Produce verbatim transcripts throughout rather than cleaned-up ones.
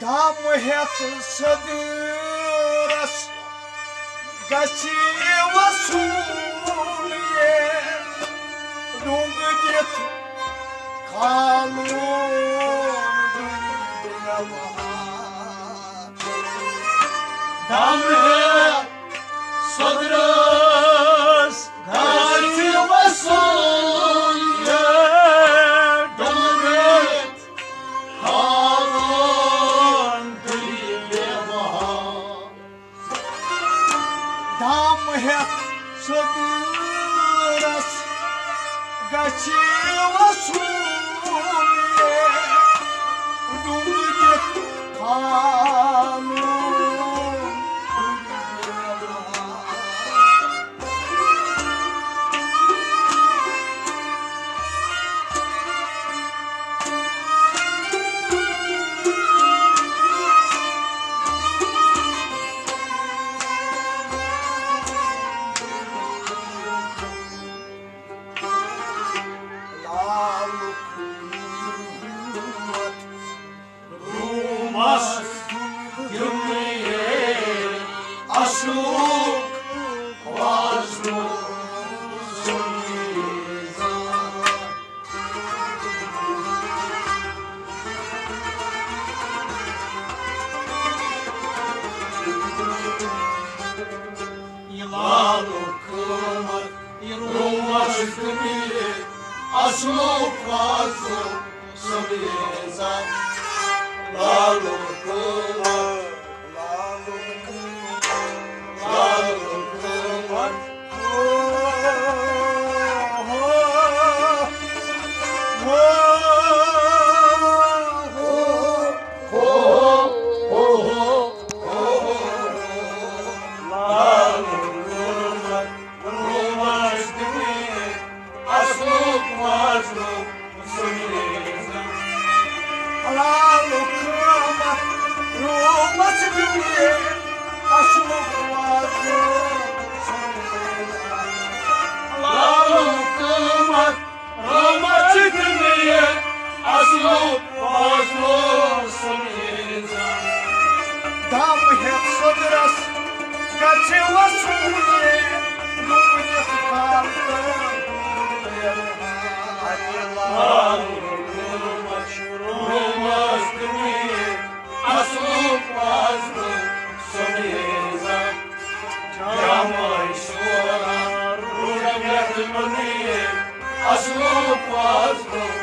دم ہیتھ صدرس گژھِ وصول یہ، ڈونگ دِتھ کھالون دُنیا بہار۔ دم ہیتھ صدرس گژھِ وصول یہ، ڈونگ دِتھ کھالون دُنیا بہار۔ دم ہیتھ صدرس گژھِ وصول یہ، ڈونگ دِتھ کھالون دُنیا بہار۔ لالُک روٗمس دُنیاہ اصلُک وزنُک سُہ میزان۔ یہِ لالُک قۭمت، یہِ روٗمس دُنیاہ اصلُک وزنُک سُہ میزان۔ لالُک قۭمت، لالُک قۭمت، لالُک قۭمت۔ ہو، ہو، ہو، ہو، ہو، ہو، ہو، ہو۔ لالُک قۭمت، روٗمس دُنیاہ اصلُک وزنُک سُہ میزان۔ لالُک قۭمت، روٗمس دُنیاہ اصلُک وزنُک سُہ میزان۔ لالُک قۭمت، روٗمس دُنیاہ اصلُک وزنُک سُہ میزان۔ دم ہیتھ صدرس گژھِ وصول یہ، ڈونگ دِتھ کھالون دُنیا بہار۔ لالُک قۭمت، روٗمس دُنیاہ اصلُک وزنُک سُہ میزان۔ جامع شورا روٗدمت مُنیٖر، اصلُک وزنُک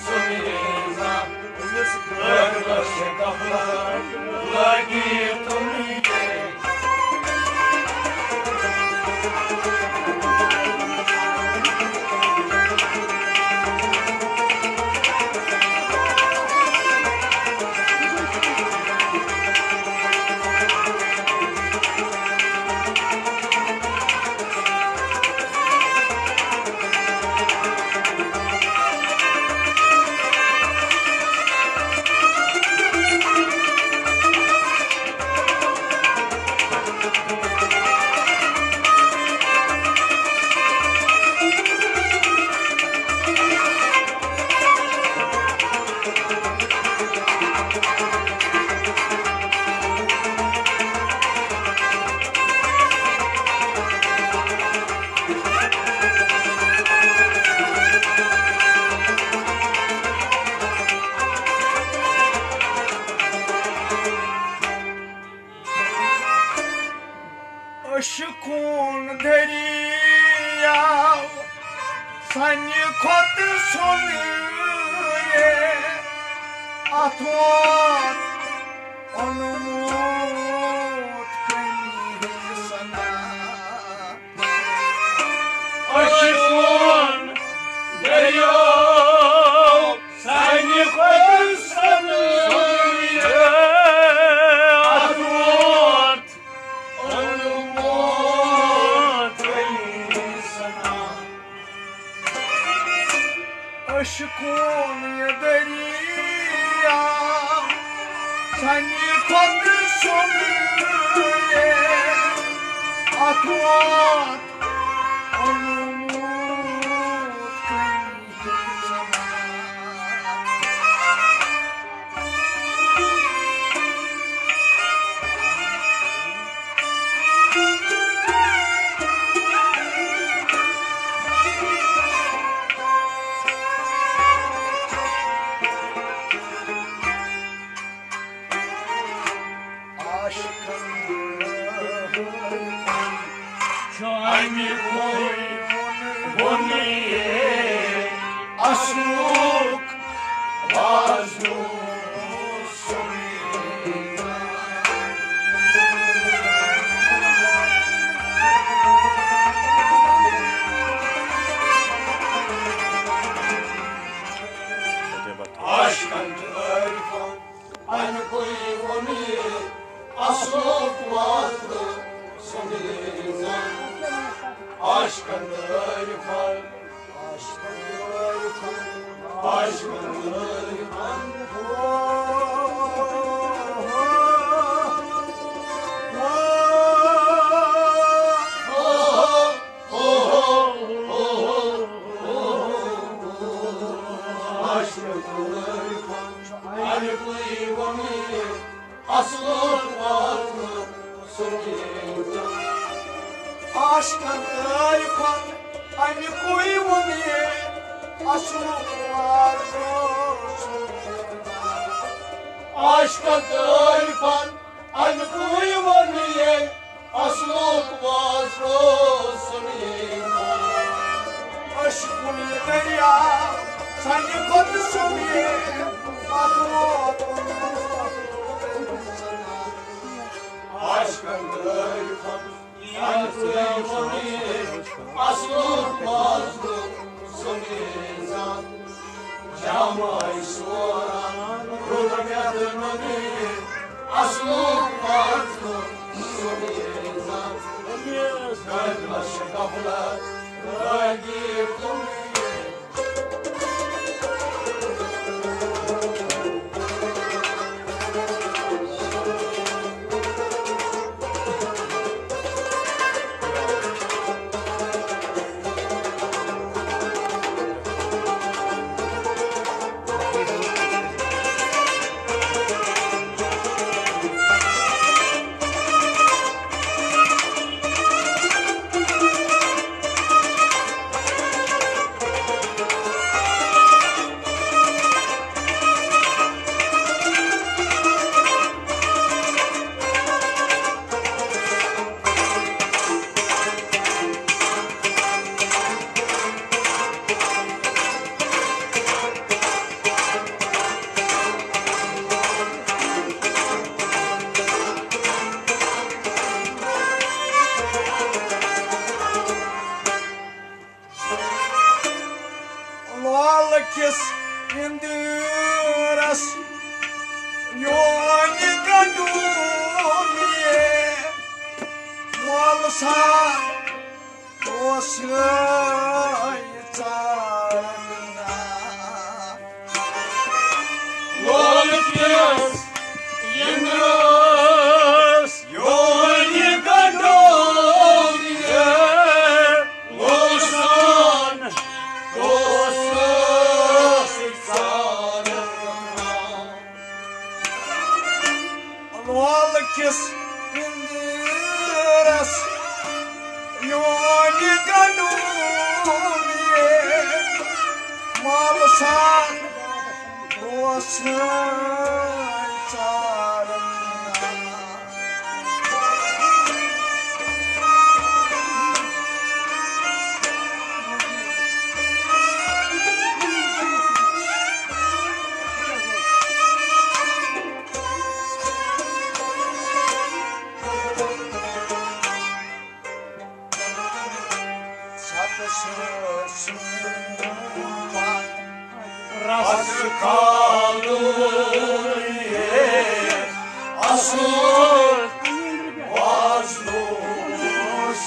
سُہ میزان۔ أمِس قٲدرس چھِ غفلت لٲگِتھ تُلمٕتۍ۔ عشقُن دٔریاو سانہِ کھۄتہٕ سرٛونٕے، اَتھ ووت اوٚنمُت کٔمی سنا۔ عشقُن دٔریاو سانہِ کھۄتہٕ سرٛونٕے، اَتھ ووت اوٚنمُت کٔمی سنا۔ عشقُن یہِ دٔریاو سانہِ کھۄتہٕ سرٛونٕے، اَتھ ووت اوٚنمُت کٔمی سنا۔ اَمہِ کُے ووٚن یہِ اَصلُک وازٕ سُنٛد۔ عاشقن تہٕ عارفن، اَمہِ کُے ووٚن یہِ اَصلُک وازٕ سُنٛد نظام۔ عاشقن تہٕ عارفن، عاشقن تہٕ عارفن، عاشقن تہٕ عارفن۔ عاشقن تہٕ عارفن، اَمہِ کُے ووٚن یہِ اَصلُک وازٕ سُنٛد نظام۔ عاشقن تہٕ عارفن، اَمہِ کُے ووٚن یہِ اَصلُک وازٕ سُنٛد نظام۔ عاشقن تہٕ عارفن، اَمہِ کُے ووٚن یہِ اَصلُک وازٕ سُنٛد نظام۔ عشقُن یہِ دریا، سانہِ کھۄتہٕ سُنٛد یہِ اَتھ ووت۔ عاشقن تہٕ عارفن، اَمہِ کُے ووٚن یہِ اَصلُک وازٕ سُنٛد نظام۔ جامعہ سوران روٚٹ مےٚ تہٕ نوٚن یہِ اَصلُک وازٕ سُنٛد نظام۔ غفلت غفلت لٲگِتھ تُلٕنۍ۔ لال کِس اندرس یونہِ گنڈوم یے، مول سان اوس یہِ ژاران۔ لول کِس اندرس یونہِ گنڈوم یے، مول سان اوس یہِ ژاران۔ لول کِس پِنجرس یونہِ گنڈوم یے، مال سان اوس ژاران۔ رس کھالُن یے اصل وازنو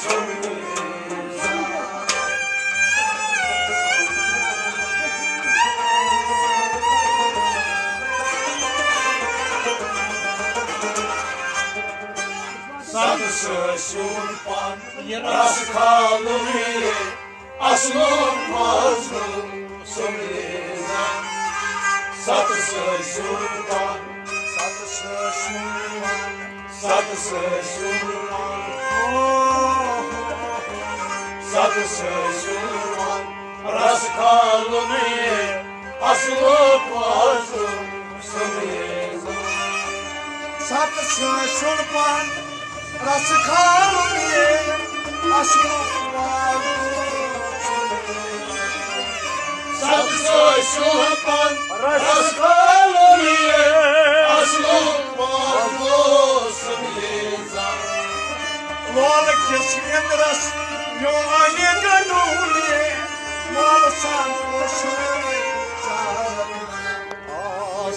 سمیزا۔ ست سیون پان رس کھالُن یے اصل وازنو سمیزا۔ ست سیون پان، ست سیون پان، ست سیون پان، ست سیون پان رس کھالُن یے اصل وازنو سمیزا۔ ست سیون پان رس کھالُن یے اصلُک وازٕ۔ ستھ سۭتۍ سُہ پن رس کالُن یہِ، اصلُک وازٕ اوسُن یہِ زن۔ لولہٕ کِس اِندرس میون یہِ گنڈوٗن یہِ، مولہٕ سان اوسُن یہِ زن۔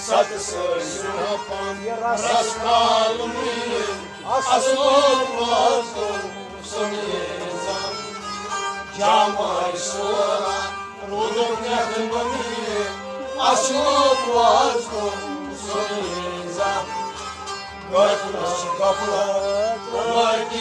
ستھ سۭتۍ سُہ پن رس کالُن یہِ، اصلُک وازٕ اوسُن یہِ زن۔ جامعہ سورا روٗدُکھ نٮ۪تھ مٔمی، اصلُک وازٕ اوسُن یہِ زن۔ غفلت، غفلت، غفلت۔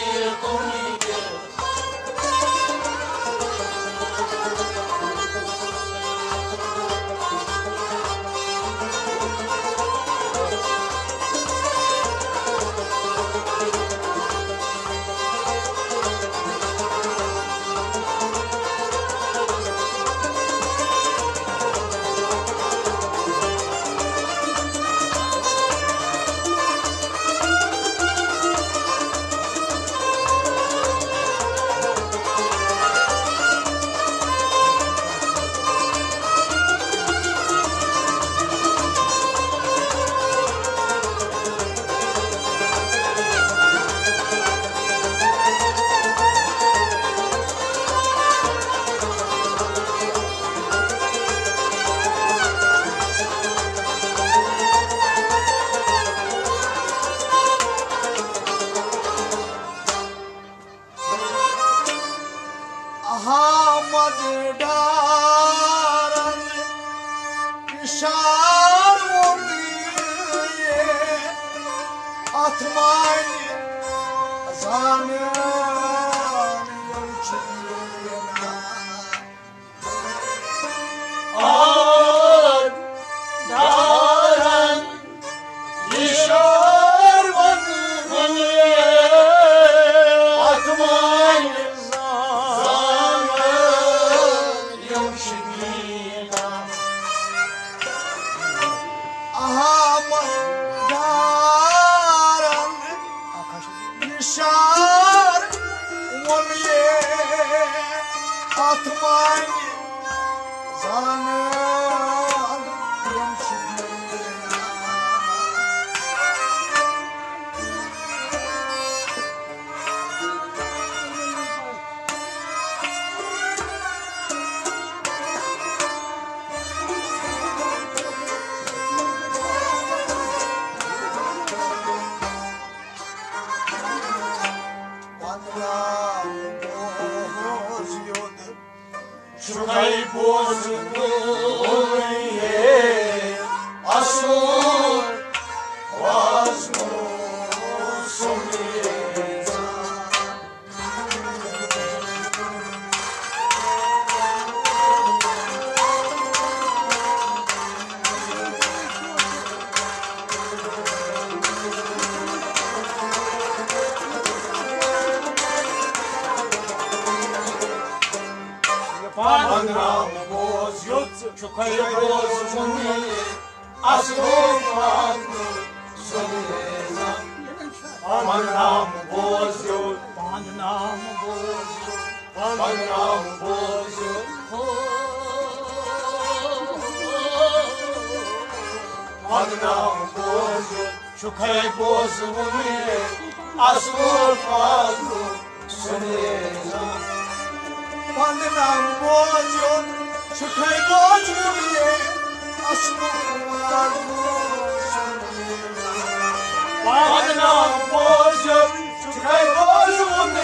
احمد ڈارن اشار ووٚن یہِ، اتھ مانہِ زانان یِم چھِ یہِ ونان۔ آد ڈارن اشار ووٚن یہِ، اتھ مانہِ زانان یِم چھِ دیٖن۔ احمد ڈارن اشار ووٚن یہِ، اتھ مانہِ زانان یِم چھِ دیٖن۔ چھُکھَے بوزنُے اصل وازنُک سُہ میزان۔ پننام بوز یوٚت ژٕ چھُکھَے بوزمُت اصلُک وازنُک سُہ میزان۔ پننام بوز یوٚت، پننام بوز یوٚت، پننام بوز یوٚت، پننام بوز یوٚت۔ چھُکھَے بوزمُت اصلُک وازنُک سُہ میزان۔ پننام بوز یوٚت، چھُکھَے بوزمُت اصلُک وازنُک سُہ میزان۔ پننام بوز یوٚت، چھُکھَے بوزمُت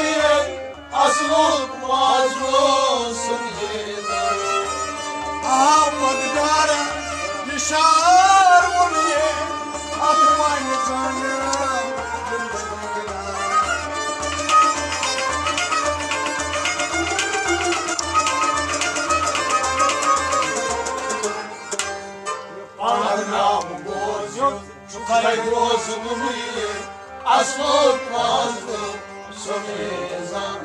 اصلُک وازنُک سُہ میزان۔ آمد ڈارن نشار ووٚن یہِ، اتھ وۄنۍ زن۔ پننام بوز یوٚت، چھُکھَے بوزمُت اصلُک وازنُک سُہ میزان۔